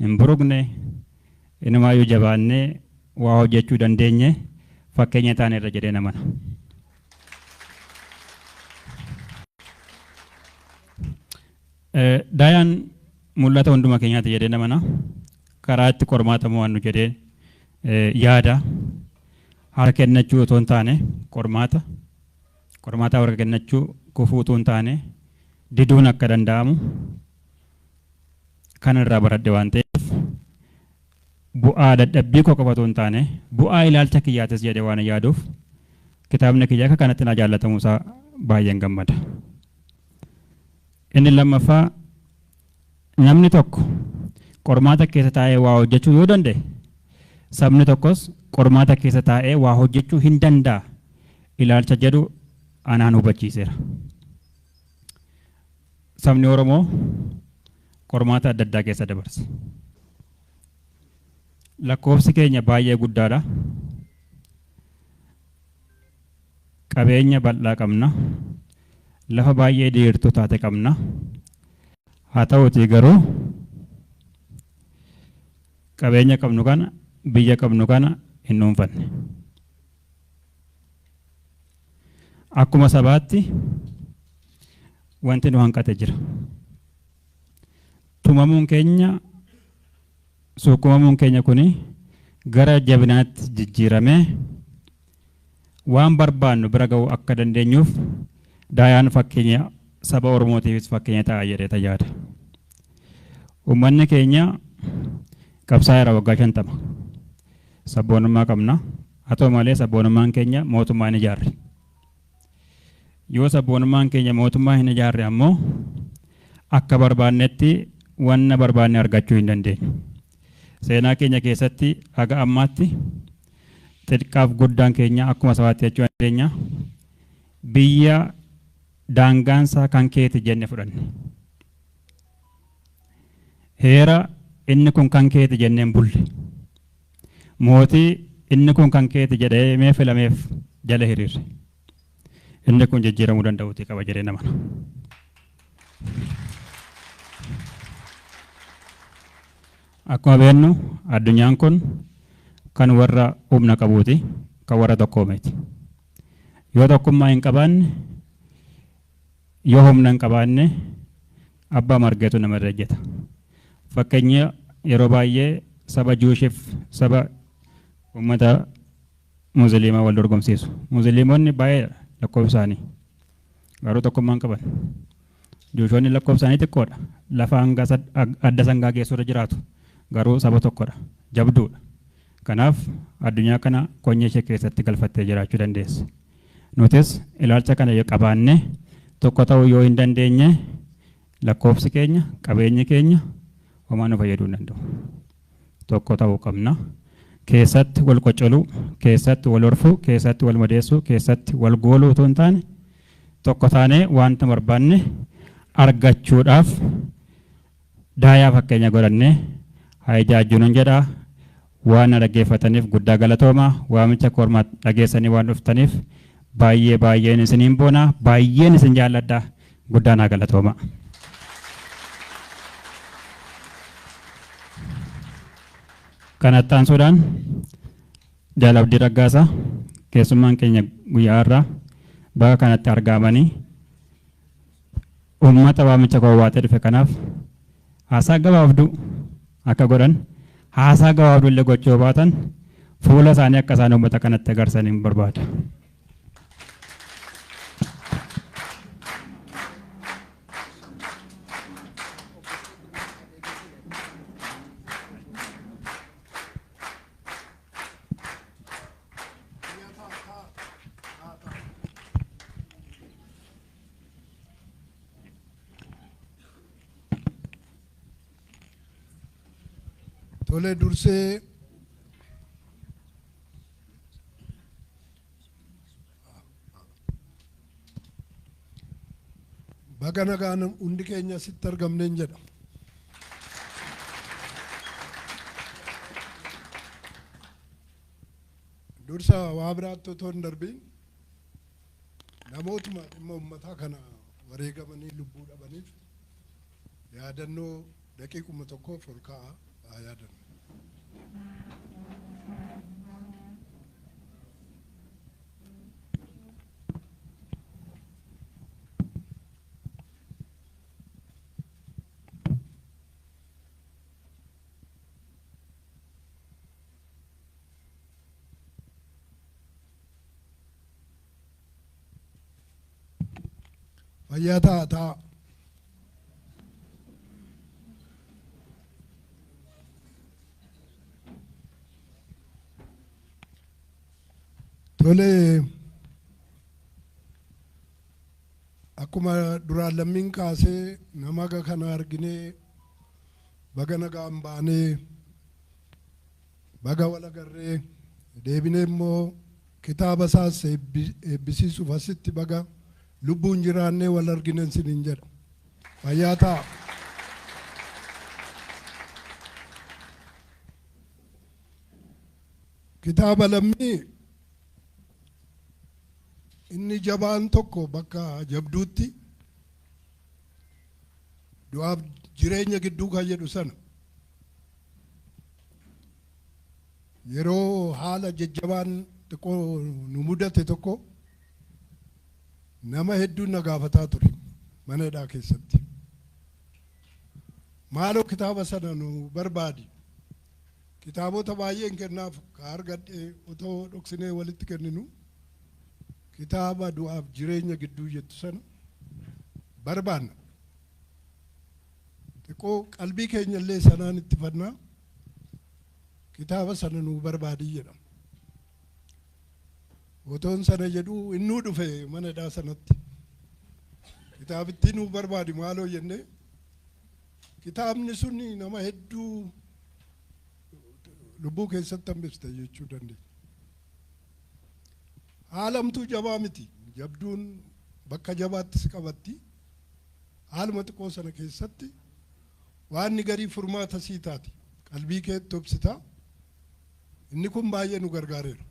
Hin buruqne, inumaayyuu jabaannee waa hojjechuu dandeenye fakkeenya taane irra jedhee namana. Daayaan mul'ata hunduma keenyaati jedhee namana. Karaa itti qormaata mo'annu jedhee yaada. Harka kennachuu otoo hin taane qormaata. Qormaata harka kennachuu kufuu otoo hin taane diduun akka danda'amu kan irraa baradhe waan ta'eef bu'aa dadhabbii koo qofa otoo hin taane bu'aa ilaalcha kiyyaatis jedhee waan yaaduuf kitaabni kiyya akka kanatti na jaallatamuu isaa baay'een gammada. Inni lammaffaa, namni tokko qormaata keessa taa'ee waa hojjechuu yoo danda'e, sabni tokkos qormaata keessa taa'ee waa hojjechuu hin danda'a ilaalcha jedhu anaan hubachiiseera. Sabni Oromoo qormaata adda addaa keessa dabarse. Lakkoofsi keenya baay'ee guddaadha. Qabeenya bal'aa qabna. Lafa baay'ee diriirtuu taate qabna. Haa ta'uutii garuu qabeenya qabnu kana, biyya qabnu kana hin dhuunfanne. Akkuma sabaatti wanti nu hanqate jira. Tumamuun keenya, suukkumamuun keenya kuni gara jabinaatti jijjiiramee waan barbaannu bira ga'uu akka dandeenyuuf Daayaan fakkeenya saba Oromootiifis fakkeenya ta'a jedhee yaada. Uummanni keenya qabsaa'eera waggaa 50. Sabboonummaa qabna. Haa ta'u malee sabboonummaan keenya mootummaa hin ijaarre. Yoo sabboonummaan keenya mootummaa hin ijaarre ammoo akka barbaannetti wanna barbaanne argachuu hin dandeenyu. Seenaa keenya keessatti haga ammaatti xiqqaaf guddaan keenya akkuma sabaatti jechuu dandeenya. Biyya daangaansaa kan keeti jenne fudhanne. Heera inni kun kan keeti jenneen bulle. Mootii inni kun kan keeti jedhee mee filameef jala hiriirre. Inni kun jijjiiramuu danda'uutii qaba jedhee namana. Akkuma beeknu addunyaan kun kan warra humna qabuuti, kan warra tokkoomeeti. Yoo tokkummaa hin qabaanne, yoo humna hin qabaanne abbaa margeetu nama irra ejjeta. Fakkeenya yeroo baay'ee saba Juushiif saba uummata Musliimaa wal dorgomsiisu. Musliimonni baay'eedha lakkoofsi isaanii. Garuu tokkummaa hin qaban. Juushoonni lakkoofsi isaanii xiqqoodha. Lafa hanga adda sangaa geessu irra jiraatu. Garuu saba tokkodha. Jabduudha. Kanaaf addunyaa kana konyee ishee keessatti galfattee jiraachuu dandeesse. Nutis ilaalcha kana yoo qabaanne tokko ta'uu yoo hin dandeenye lakkoofsi keenya, qabeenyi keenya homaa nu fayyaduu hin danda'u. Tokko ta'uu qabna. Keessatti wal qoccoluu, keessatti wal horfuu, keessatti wal madeessuu, keessatti wal gooluu utuu hin taane tokko taanee wanta barbaanne argachuudhaaf Daayaa fakkeenya godhannee haa ijaajjunuun jedha. Waan na dhaggeeffataniif guddaa galatooma. Waamicha kormaa dhageessanii waan dhuftaniif baay'ee baay'een isiniin boona. Baay'een isin jaalladha. Guddaa naa galatooma. Kanatti aansuudhaan Jaal Abdii Raggaasaa keessummaan keenya guyyaa har'aa bakka kanatti argamanii uummata waamicha koo waatee dhufe kanaaf haasaa gabaabduu akka godhan, haasaa gabaabduu illee gochuu yoo baatan fuula isaanii akka isaan uummata kanatti agarsiisan hin barbaada. Tole, dursee baga nagaan hundi keenya asitti argamneen jedha. Dursa waa biraatti otoo hin darbiin namootuma dhimma uummataa kana wareegamanii lubbuu dhabaniif yaadannoo daqiiquma tokkoof ol ka'a. Haa yaadannu. Fayyaa ta'a ta'a. Tole, akkuma duraan Lammiin kaasee, nama haga kana arginee, baga nagaan baanee, baga wal agarree, deebinee immoo kitaaba isaas eebbisiisuuf asitti baga lubbuun jiraannee wal arginen sinin jedha. Fayyaa ta'a. Kitaaba Lammii inni jabaan tokko bakka jabduutti du'aaf jireenya gidduu kan jedhu sana, yeroo haala jajjabaan xiqqoo nu mudate tokko, nama hedduun na gaafataa ture mana hidhaa keessatti. "Maaloo, kitaaba sana nu barbaadi." Kitaabota baay'een kennaaf ka argadhe otoo dhoksinee walitti kenninu, kitaaba du'aaf jireenya gidduu jettu sana barbaanna. Xiqqoo qalbii keenya illee sanaan itti fannaa, kitaaba sana nu barbaadii jedhama. Otoon sana jedhu innuu dhufe mana hidhaa sanatti. "Kitaabittii nuu barbaadi maaloo" jennee, kitaabni sun nama hedduu lubbuu keessatti hambiste jechuu dandeenya. Haalamtuu jabaa miti. Jabduun bakka jabaatti si qabatti. Haaluma xiqqoo sana keessatti waan garii furmaata sii taati. Qalbii keetti obsita. Inni kun baay'ee nu gargaareera.